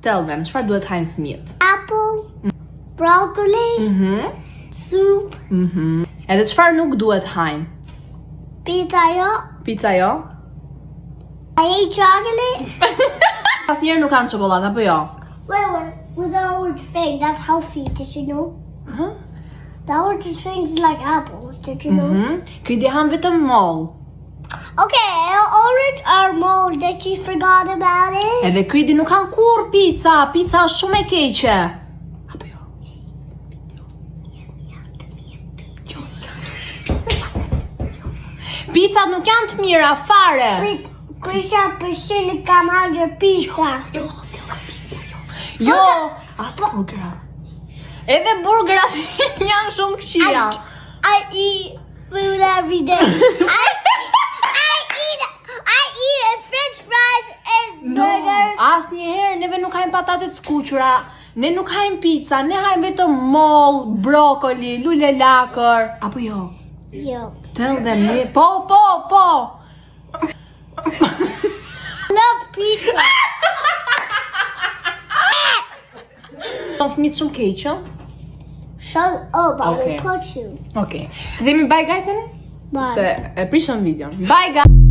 Tell them, çfarë duhet hajnë fëmijët? Apple, broccoli, Mhm. soup, Mhm. Edhe çfarë nuk duhet hajnë? pizza jo. Pizza jo? I hate chocolate. Asnjëherë nuk kanë çokoladë apo jo? Wait, wait, with the orange thing, that's healthy, did you know? Mhm. The orange thing is like apples, did you know? Mhm. Kridi han vetëm moll. Okay, orange are mold, did you forgot about it? Edhe Kridi nuk han kurrë pizza, pizza është shumë e keqe. Apo jo? Jo. Pizzat nuk janë të mira fare. Prit, Krisha përshin kam hangër pizza. Jo, jo, as burgera. Edhe burgerat janë shumë të këqija. I eat food every day. I, I eat I eat french fries and No, burgers. asnjëherë neve nuk hajmë patate të skuqura, ne nuk hajmë pizza, ne hajmë vetëm moll, brokoli, lule lakër, apo jo? Jo. Tell them ne, po, po, po. Love pizza. Tonë fëmijët shumë keq, ë? Shut up, I Okay. will punch you. Okej. Të themi bye guys tani? Bye. Se e prishëm videon. Bye guys.